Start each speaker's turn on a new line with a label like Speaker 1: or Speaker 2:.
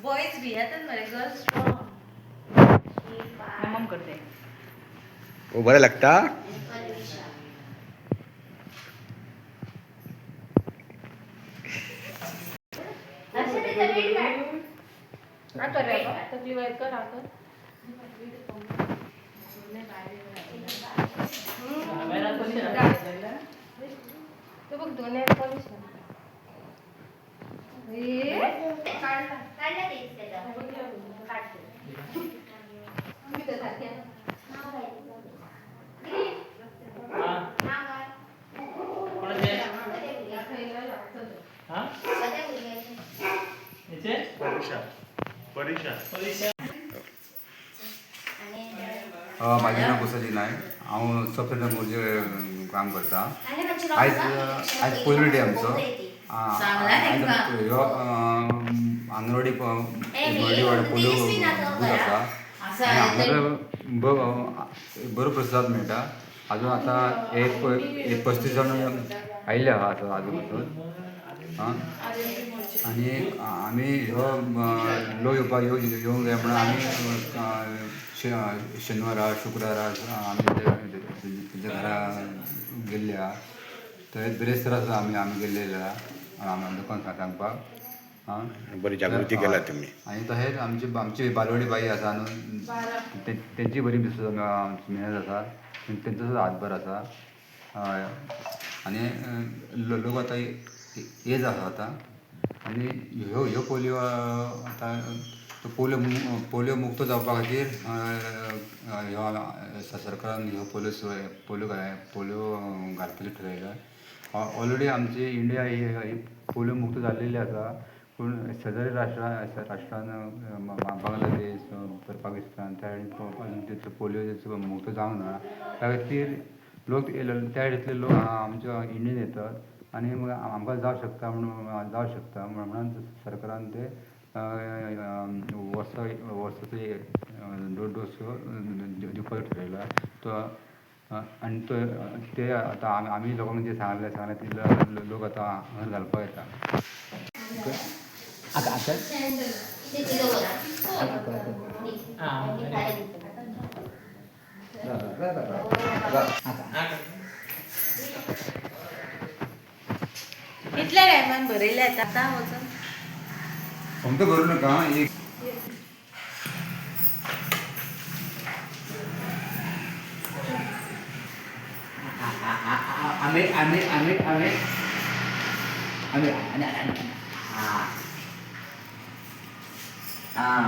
Speaker 1: Boys भी येतात मरे, गर्ल्स स्ट्रॉंग.
Speaker 2: मम करते.
Speaker 3: वो बरं लागता.
Speaker 2: तकली वाईट कर आकर.
Speaker 1: तो बघ, दोन पॉलिश.
Speaker 3: म्हाजें नांव कुसाजी नायक. हांव सब सेंटर मोरजे काम करता. आयज आयज पोलियो डे आमचो. आयज ह्यो आंगणवाडी मोरजे वाड्यार पोलियो बूथ आसा आनी हांगासर बरो प्रसाद मेळटा. आजून आतां एक एक 35 जाण आयिल्ले आहा आतां आजून पासून. आं, आनी आमी ह्यो लोक येवपाक येवंक जाय म्हणून आमी शेनवारा शुक्रारा आमी तेंच्या घरा गेल्ले आहा. थंय बिरेस्तारा सुद्दां आमी आमी गेल्लेले आहा लोकांक सांगपाक. आं,
Speaker 4: बरी जागृती केला तुम्ही.
Speaker 3: आनी तशेंच आमची आमची बालवाडी बाई आसा न्हू, तेंची बरी मेहनत आसा, तेंचो सुद्दां हातभार आसा. हय, आनी लोक आतां एज आसा आतां. आनी ह्यो ह्यो पोलियो आतां तो पोलियो पोलियो मुक्त जावपा खातीर ह्यो सरकारान ह्यो पोलियो पोलियो पोलियो घालपाचें ठरयलां. ऑलरेडी आमची इंडिया ही पोलियो मुक्त जाल्लेली आसा, पूण शेजारी राष्ट्रां राष्ट्रान बांगलादेश, पाकिस्तान त्या अजून तेचो पोलियो मुक्त जावंक ना. त्या खातीर लोक त्या सायडींतले लोक आमच्या इंडियन येतात आनी आमकां जावं शकता म्हणून जावं शकता म्हणून सरकारान ते वर्सा वर्साचो दोन डोस दिवपाचो ठरयला तो. आनी तो ते आतां आमी लोकांक जे सांगलें सांगलें ते लोक आतां हांगा घालपाक येता.
Speaker 5: आतां आतां
Speaker 1: इतल्या टायमान बरयले आतां वचून.
Speaker 3: फक्त करू नका एक.
Speaker 5: आम्ही आम्ही आम्ही आम्ही आम्ही आणि हां हां.